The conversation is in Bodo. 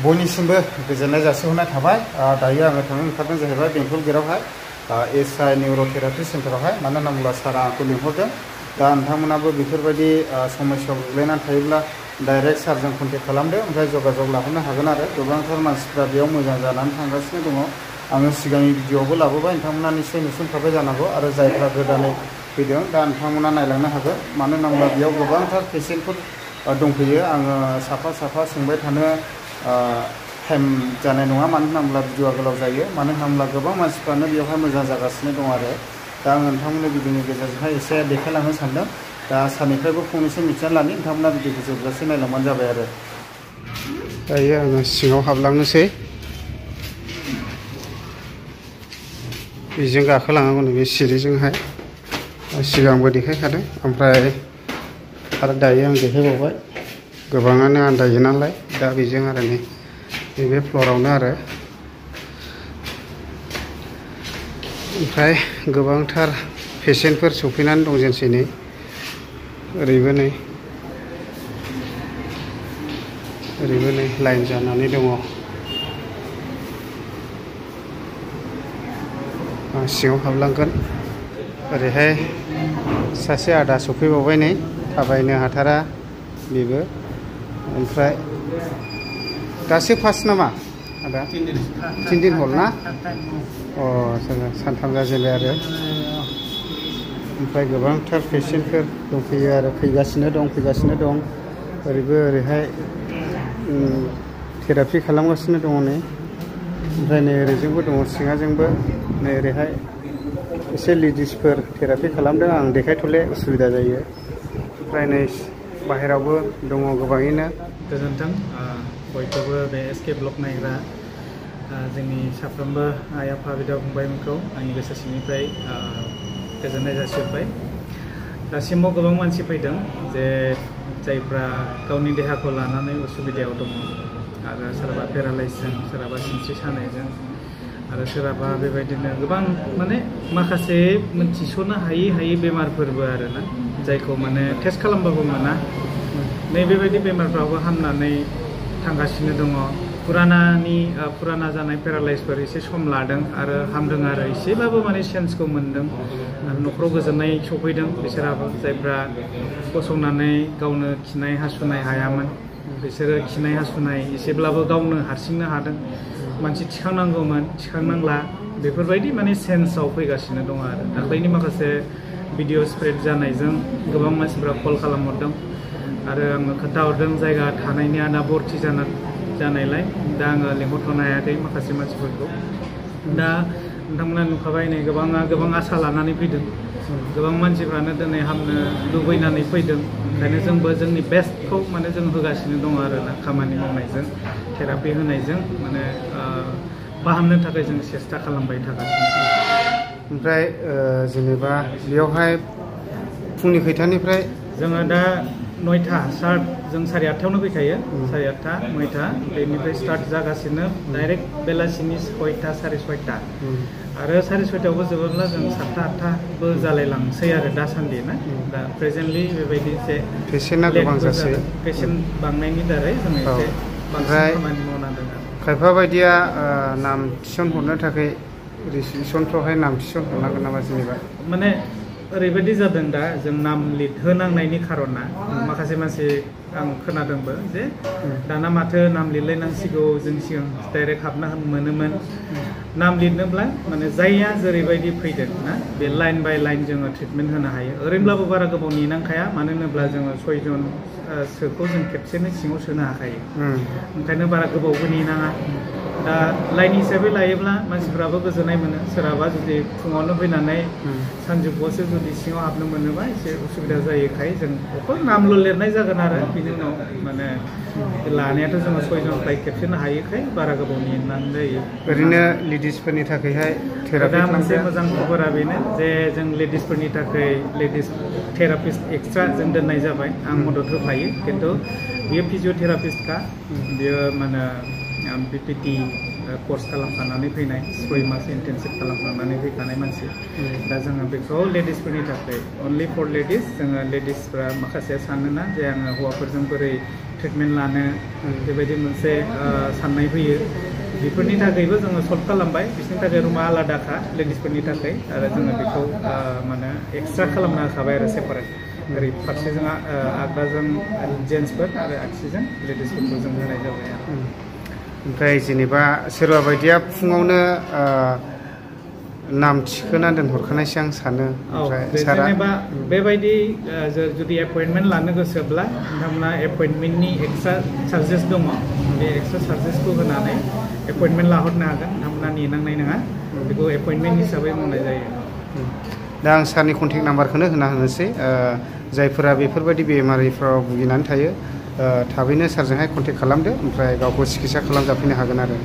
बयनिसिमबो गोजोननाय जासिहरनाय थाबाय। दायो आङो थांनो ओंखारदों जाहैबाय बेंटल गेटआवहाय एसआइ निउर'थेरापि सेन्टारावहाय। मानो होनना बुङोब्ला सारा आंखौ लिंहरदों। दा नोंथांमोनाबो बेफोरबायदि समस्यायाव गोग्लैनानै थायोब्ला डाइरेक्ट सारजों कन्टेक्ट खालामदो, ओमफ्राय जगाजग लाहरनो हागोन आरो। गोबांथार मानसिफ्रा बेयाव मोजां जानानै थांगासिनो दङ। आङो सिगांनि भिडिअ'आवबो लाबोबाय, नोंथांमोना निश्चय नुसनखाबाय जानांगौ। आरो जायफ्रा गोदानै फैदों दा नोंथांमोना नायलांनो हागोन। मानो होनना बुङोब्ला बेयाव गोबांथार पेसेन्टफोर दंफैयो। आङो साफा साफा सोंबाय थानो टाइम जानाय नङा, मानो होनना बुङोब्ला भिडिअआ गोलाव जायो। मानो होनना बुङोब्ला गोबां मानसिफ्रानो बेवहाय मोजां जागासिनो दं आरो। दा आङो नोंथांमोननो भिडिअनि गेजेरजोंहाय एसे देखायलांनो सानदों। दा सारनिफ्रायबो फंनैसो मिथिनानै लानि, नोंथांमोना भिडिअखौ जोबजासे नायलांबानो जाबाय आरो। दायो आङो सिङाव हाबलांनोसै। बेजों गाखोलांनांगौ बे सिरिजोंहाय। सिगांबो देखायखादों, ओमफ्राय आरो दायो आं देखायबावबाय। गोबाङानो आन्दायो नालाय, दा बेजों आरो नैबे फ्ल'रावनो आरो। ओमफ्राय गोबांथार पेसेन्टफोर सफैनानै दं जोंसै नै ओरैबो नै लाइन जानानै दङ। आं सिङाव हाबलांगोन। ओरैहाय सासे आदा सफैबावबाय नै, थाबायनो हाथारा बेबो। ओमफ्राय दासो फार्स्ट नामा आदा? 3 दिन हल ना? जोङो सानथाम जाजेनबाय आरो। ओमफ्राय गोबांथार पेसेन्टफोर दंफैयो आरो, फैगासिनो दं। ओरैबो ओरैहाय थेरापि खालामगासिनो दङ नै। ओमफ्राय नै ओरैजोंबो दङ, सिङाजोंबो नै ओरैहाय एसे लेडिसफोर थेरापि खालामदों। आं देखायथ'ले, उसुबिदा जायो। ओमफ्राय नै बाहेरावबो दङ गोबाङैनो। गोजोन्थों बयखौबो बे एसके ब्लग नायग्रा जोंनि साफ्रोमबो आइ आफा बिदा फंबायमोनखौ आंनि गोसो सिंनिफ्राय गोजोननाय जासिहरबाय। दासिमाव गोबां मानसि फैदों जे जायफ्रा गावनि देहाखौ लानानै उसुबिदायाव दङ, आरो सोरबा पेरालाइसजों, सोरहाबा सिनस्रि सानायजों, आरो सोरहाबा बेबायदिनो गोबां माखासे मोनथिस'नो हायै बेमारफोरबो आरोना, जायखौ टेस्ट खालामबाबो मोना। नैबेबायदि बेमारफ्राबो हामनानै थांगासिनो दङ। फुराना जानाय पेरालाइसफोर एसे सम लादों आरो हामदों आरो एसेबाबो सेन्सखौ मोनदों। न'खराव गोजोननाय सफैदों बिसोराबो, जायफ्रा गसंनानै गावनो खिनाय हासुनाय हायामोन, बिसोरो खिनाय हासुनाय एसेब्लाबो गावनो हारसिंनो हादों। मानसि थिखांनांगौमोन, थिखांनांला, बेफोरबायदि सेन्सआव फैगासिनो दङ आरो। दाख्लैनि माखासे भिडिअ स्प्रेड जानायजों गोबां मानसिफ्रा कल खालामहरदों आरो आङो खोन्थाहरदों जायगा थानायनि आंना भर्ति जानायलाय दा आङो लिंहरथ'नो हायाखै माखासे मानसिफोरखौ। दा नोंथांमोना नुखाबाय, नै गोबां आसा लानानै फैदों। गोबां मानसिफ्रानो दिनै हामनो लुबैनानै फैदों। ओंखायनो जोंबो जोंनि बेस्टखौ जों होगासिनो दङ आरोना, खामानि मावनायजों, थेरापि होनायजों फाहामनो थाखाय जों सेस्था खालामबाय थागासिनो। ओमफ्राय जेनेबा बेयावहाय फुंनि खैथानिफ्राय? जोङो दा 9टा स्टार्ट, जों 8:30आवनो फैखायो। 8:30, 9टा बेनिफ्राय स्टार्ट जागासिनो। डाइरेक्ट बेलासिनि 6टा, 6:30। आरो 6:30आवबो जोबोब्ला जों 7टा, 8टाबो जालायलांसै आरो दासान्दि ना। दा प्रेजेन्टलि बेबायदि जे पेसेन्टआ गोबां जासै, पेसेन्ट बांनायनि दारै जों एसे बांसिन खामानि मावनांदों आरो। खायफा बायदिया नाम थिसनहरनो थाखाय रिसिपसनफ्रावहाय नाम थिसनहरनांगोन नामा जेनेबा? ओरैबायदि जादों दा, जों नाम लिरहोनांनायनि खार'ना माखासे मानसि आं खोनादोंबो जे दाना माथो नाम लिरलायनांसिगौ, जों सिगां डाइरेक्ट हाबना मोनोमोन। नाम लिरनोब्ला जायहा जेरैबायदि फैदों ना, बे लाइन बाय लाइन जोङो ट्रिटमेन्ट होनो हायो। ओरैनोब्लाबो बारा गोबाव नेनांखाया, मानो होनोब्ला जोङो 6 जन सोखौ जों खेबसेनो सिङाव सोनो हाखायो। ओंखायनो बारा गोबावबो नेनाङा। दा लाइन हिसाबै लायोब्ला मानसिफ्राबो गोजोननाय मोनो। सोरहाबा जुदि फुङावनो फैनानै सानजौफुआवसो जुदि सिङाव हाबनो मोनोबा एसे उसुबिदा जायोखाय जों अकल नामल' लिरनाय जागोन आरो। बिनि उनाव लानायाथ' जोङो 6 जनखाय खेबसेनो हायोखाय बारा गोबाव नेनांगौ जायो। ओरैनो लेडिसफोरनि थाखायहाय थेरापि दा मोनसे मोजां खबरा बेनो जे जों लेडिसफोरनि थाखाय लेडिस थेरापिस्ट एक्सट्रा जों दोननाय जाबाय। आं मदद होफायो, खिन्थु बियो फिजिअथेरापिस्टखा। बियो बिपिटि कर्स खालामखानानै फैनाय, 6 मास इन्टेनसिभ खालामखानानै फैखानाय मानसि। दा जोङो बेखौ लेडिसफोरनि थाखाय अनलि फर लेडिस, जोङो लेडिसफ्रा माखासे सानोना जे आङो हौवाफोरजों बोरै ट्रिटमेन्ट लानो बेबायदि मोनसे साननाय फैयो बेफोरनि थाखायबो जोङो सल्भ खालामबाय बिसोरनि थाखाय रुमा आलादाखा लेडिसफोरनि थाखाय आरो जोङो बेखौ माने एक्सट्रा खालामना होखाबाय आरो सेपारेट ओरै फारसेजों आगदाजों जेन्ट्सफोर आरो आगसिजों लेडिसफोरखौ जों होनाय जाबाय आरो ओमफ्राय जेनेबा सोरबा बायदिया फुङावनो नाम थिखोना दोनहरखानायसो आं सानो ओमफ्राय जेनेबा बेबायदि जुदि एपइन्टमेन्ट लानो गोसोब्ला नोंथांमोना एपइन्टमेन्टनि एक्सट्रा चार्जेस दङ बे एक्सट्रा चार्जेसखौ होनानै एपइन्टमेन्ट लाहरनो हागोन नोंथांमोना नेनांनाय नङा बेखौ एपइन्टमेन्ट हिसाबै मावनाय जायो दा आं सारनि कन्टेक्ट नाम्बारखौनो होनोसै जायफोरा बेफोरबायदि बेमारिफ्राव भुगिनानै थायो थाबैनो सारजोंहाय कन्टेक्ट खालामदो ओमफ्राय गावखौ सिकित्सा खालामजाफैनो हागोन आरो